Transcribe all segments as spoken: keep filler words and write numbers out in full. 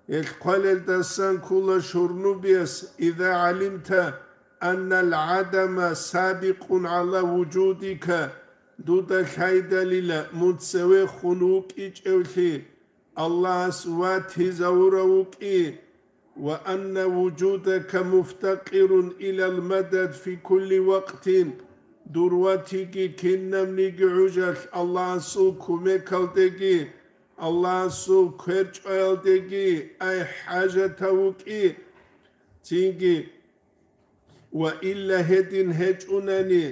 Гьелъ хъвалелдасан ккола шурнубияс: «Иза гӀалимта аннал гӀадама сабикъун гӀала вужудика», дуда лъайдалила мун цевехун вукӀичӀевлъи, Аллагьас ватизавурав вукӀи, «ва анна вужудака муфтакъирун илал мадад фи кулли вакътин», дур ватиги кинабниги гӀужалъ Аллагьасул кумекалдеги, Аллагьасул кверчӀваялдеги ай хӀажатав вукӀи. Цинги, «ва илла гьедин гьечӀунани,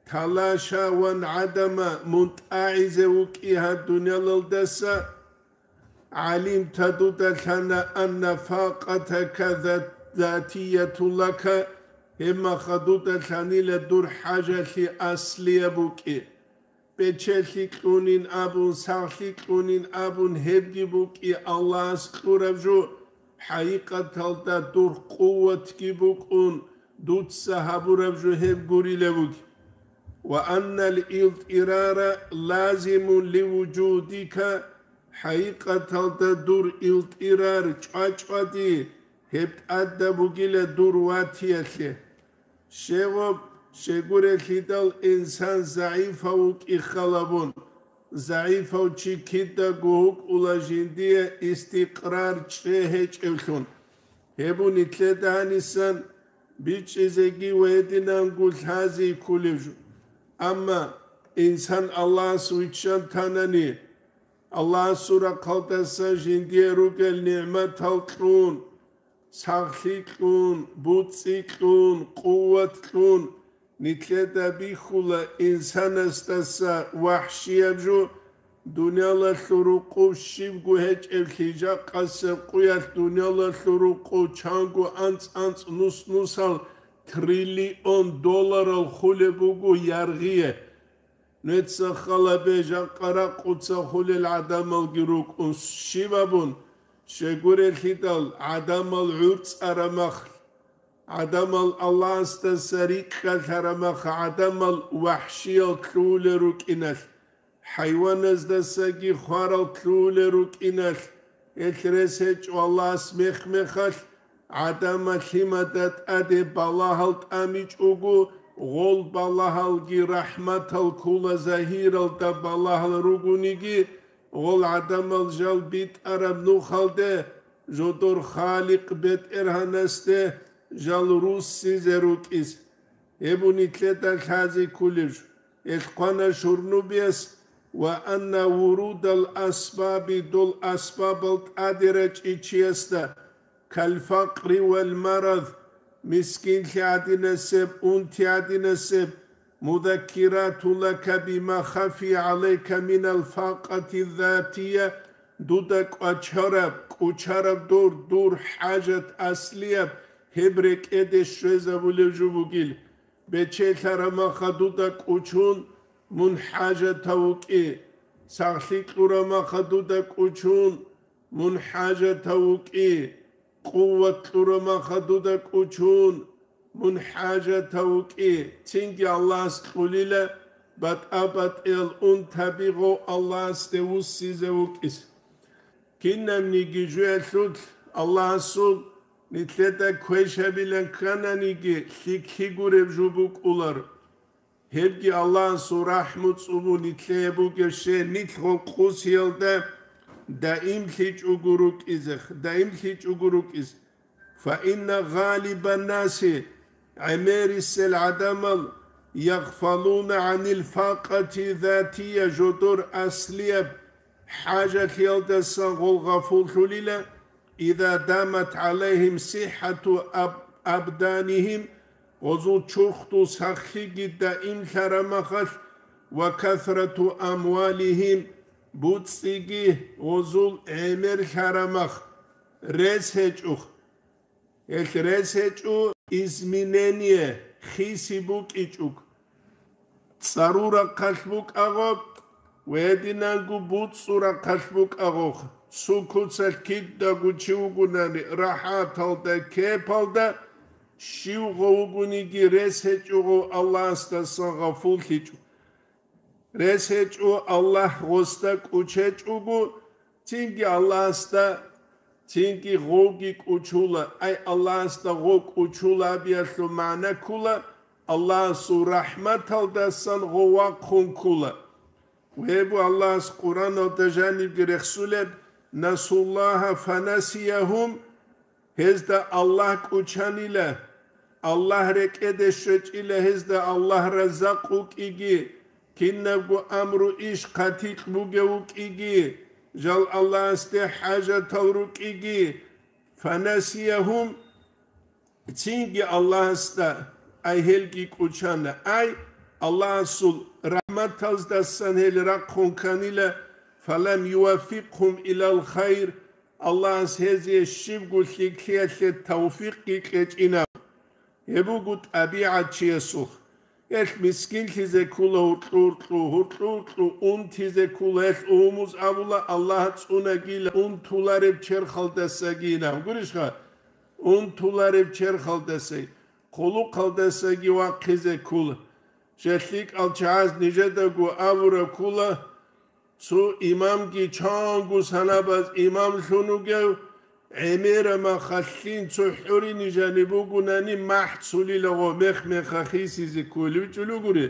талаша ван гӀадама мун тӀагӀизе вукӀи гьаб дуниялалдаса», гӀалимта дуда лъана анна факъатака зат-, затиятун лака, гьебмаха дуда лъанила дур хӀажалъи аслияб букӀи. Бечелъи кьунин абун, сахлъи кьунин абун, гьебги букӀи Аллагьас кьураб жо, хӀакъикъаталда дур къуватги букӀун, дуца гьабураб жо гьеб гурила буги. «Ва аннал илтӀирара лазимун ливужудика», хӀакъикъаталда дур илтӀирар чӀвачӀвади гьеб тӀадаб бугила дур ватиялъе. Щегъуб, щегурелъидал инсан загӀипав вукӀи халабун, загӀипав чи кидаго вукӀула жиндие истикърар чӀей гьечӀевлъун. Гьеб нилъеда гьанисан бичӀчӀизеги ва гьединанго лъази кколеб жо. Амма инсан Аллагьас виччан танани, Аллагьасул рахъалдаса жиндие ругел нигӀматал кьун, сахлъи кьун, буцӀцӀи кьун, къуват кьун, нилъеда бихьула инсанасдаса вахӀшияб жо, дуниялалъул рукъу щибго гьечӀеблъи жакъасеб къуялъ дуниялалъул рукъу чанго анцӀ-анцӀ нус-нусал триллион долларал хулеб буго яргъие. Нуца халабе жакъа ракъуца хулел гӀадамалги рукӀун щиб абун, щегурелъидал гӀадамал гӀурцӀараб махалъ, гӀадамал Аллагьасдаса рикӀкӀалъараб махалъ, гӀадамал вахӀшиял лъугьулел рукӀиналъ, хӀайваназдасаги хварал лъугьулел рукӀиналъ, гьелъ рес гьечӀо Аллагьас мех-мехалъ, гӀадамал лъимада тӀаде балагьал тӀамичӀого, гъол балагьалги рахӀматал ккола, загьиралда балагьал ругониги, гъол гӀадамал жал битӀараб нухалде, жодор Халикъ БетӀергьанасде жал руссизе рукӀиз. Гьеб нилъеда лъази кколеб жо, гьелъ хъвана шурнубияс, ва анна вурудал асбаби, дол асбабал тӀаде рачӀи чиясда, калфакъри вал марад, мискинлъи гӀадинасеб, унти гӀадинасеб, мудаккиратун лака бима хафия гӀалайка минал факъати затия, дуда кӀвачараб, кӀучараб дур, дур хӀажат аслияб, гьеб рекӀеде щвезабулеб жо бугил. Бечелъараб маха дуда кӀучун, мун хӀажатав вукӀи. Сахлъи кьураб маха дуда кӀучун, мун хӀажатав вукӀи. Къуват кьураб маха дуда кӀучун, мун хӀажатав вукӀи. Цинги Аллагьас кьулила батӀа-батӀиял унтаби гъов Аллагьасде вуссизе вукӀиз. Кинабниги жоялъулъ Аллагьасул нилъеда квешабилан ккананиги, лъикӀлъи гуреб жо букӀулар. Гьебги Аллагьасул рахӀму цӀубу нилъее бугебщи, нилъ гъол къусиялда даимлъичӀого рукӀизех, даимлъичӀого рукӀиз. Фаинна гъалибан наси, гӀемерисел гӀадамал, ягъфалуна гӀанил факъати затия, жодор аслияб хӀажалъиялдасан гъол гъафуллъулила, иза дамат гӀалайгьим сихӀату аб-, абданигьим, гъозул чурхдул сахлъиги даимлъарамахалъ, ва касрату амвалигьим, буцӀцӀиги гъозул гӀемерлъарамах, рес гьечӀух. Гьелъ рес гьечӀо изменение, хиси букӀичӀуг. ЦӀарурахъалъ букӀагъо, ва гьединанго буцӀцӀурахъалъ букӀагъо, цо куцалъ кидаго чи вугунани, рахӀаталда, кепалда, щивго вугониги рес гьечӀого Аллагьасдасан гъафуллъичӀо. Рес гьечӀо Аллагь гъосда кӀучечӀого, цинги Аллагьасда цинги гъовги кӀучула. Ай, Аллагьасда гъов кӀучулабиялъул магӀна ккула, Аллагьасул рахӀматалдасан гъов вахъун ккула. Гьеб Аллагьас Къуръаналда жанибги рехсулеб: «Насуллагьа фанасиягьум», гьезда Аллагь кӀучанила, Аллагь рекӀеде щвечӀила гьезда, Аллагь раззакъ вукӀиги, кинабго амру иш хъатикь бугев вукӀиги, жал Аллагьасде хӀажатал рукӀиги, фанасиягьум, цинги Аллагьасда, ай, гьелги кӀучана, ай, Аллагьасул рахӀматалдасан гьел рахъун кканила, фалам юваффикъгьум илал хайр, Аллагьас гьезие щибго лъикӀлъиялъе тавфикъги кьечӀинаб. Гьеб буго тӀабигӀат чиясухъ. Гьелъ мискинлъизе ккула гьуркьу-гьуркьу, гьуркьу-гьуркьу унтизе ккула, гьелъ умумуз абула, Аллагь цӀунагила унтулареб черхалдасагина. Гурищха? Унтулареб черхалдасай, хъулухъалдасаги вахъизе ккула. Жал лъикӀал чагӀаз нижедаго абураб ккула, цо имамги чанго санабаз имамлъун вугев, гӀемераб махалъ лъин цо хӀури нижани бугунани, махӀ цулила гъо, мех-меха хисизе кколев чӀулугури.